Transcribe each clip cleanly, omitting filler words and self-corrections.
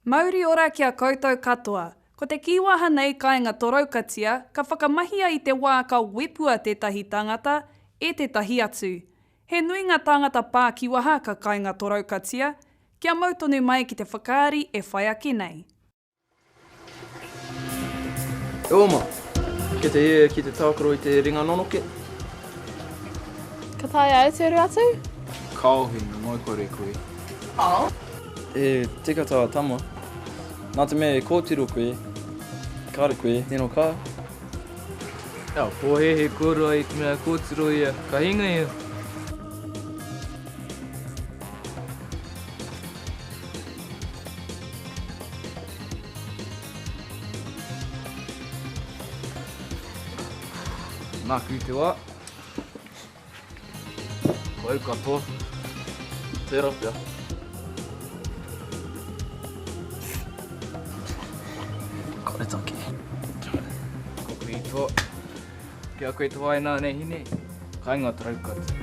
Mauri ora ki a koutou katoa. Ko te kīwaha nei kainga toraukatia ka whakamahia i te wā ka wepua tētahi tangata e tētahi atu. He nui ngā tāngata pākiwaha ka kainga toraukatia, kia mau tonu mai ki te whakaari e whai ake nei. E oma, kei te ia ki te tākaro i te ringa nonoke. Ka taea e te uru atu? Kāohe, me ngoikore koe. E tika tā tama. Nā te mea e kōtiro koe, kāre koe, tino kā. Ea, pōhēhē kōrua i te mea kōtiro ia, ka hinga ia. Nāku te wā. Ko au katoa. Tērā pea. Koretake. Ko koe i toa. Ki a koe te wā inānei hine, kainga taraukati.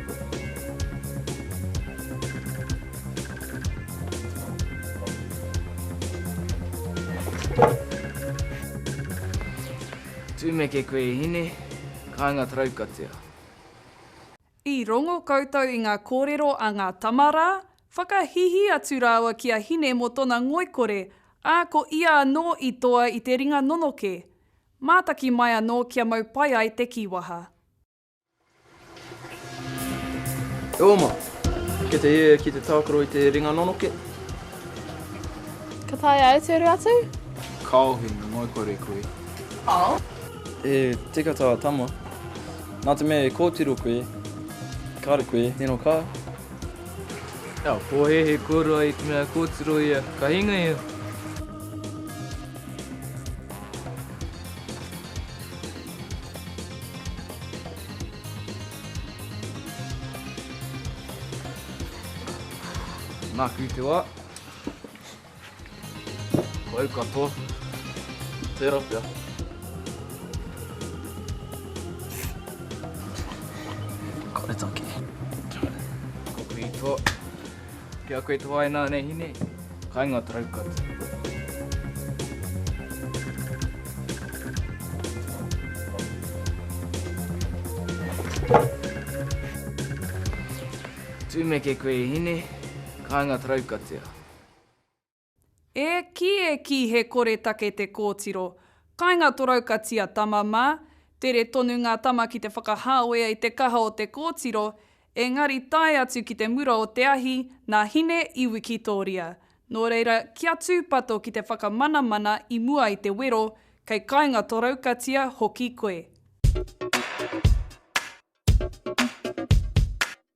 Tumeke koe e hine, kainga taraukatia. I rongo koutou i ngā kōrero a ngā tama rā? Whakahīhī atu rāua ki a Hine mō tōna ngoikore, ā, ko ia anō i toa i te ringa nonoke. Mātaki mai anō kia mau pai ai te kīwaha. E oma, kei te ia ki te tākaro i te ringa nonoke. Ka taea e te uru atu? Kāohe, me ngoikore koe. E tika tā tama. Nā te mea e kōtiro koe, kāre koe, tino kā. Ea, pōhēhē kōrua i te mea kōtiro ia, ka hinga ia. Nāku te wā. Ko au katoa. Tērā pea. Koretake. Ko koe i toa. Ki a koe te wā inānei hine, kainga taraukati. Tumeke koe e hine, kainga taraukatia. E kī e kī he koretake te kōtiro. Kainga toraukatia tama mā, tere tonu ngā tama ki te whakahāwea i te kaha o te kōtiro, Engari tae atu ki te mura o te ahi, nā Hine i wikitōria. Nō reira, kia tūpato ki te whakamanamana i mua i te wero, kei kainga toraukatia hoki koe.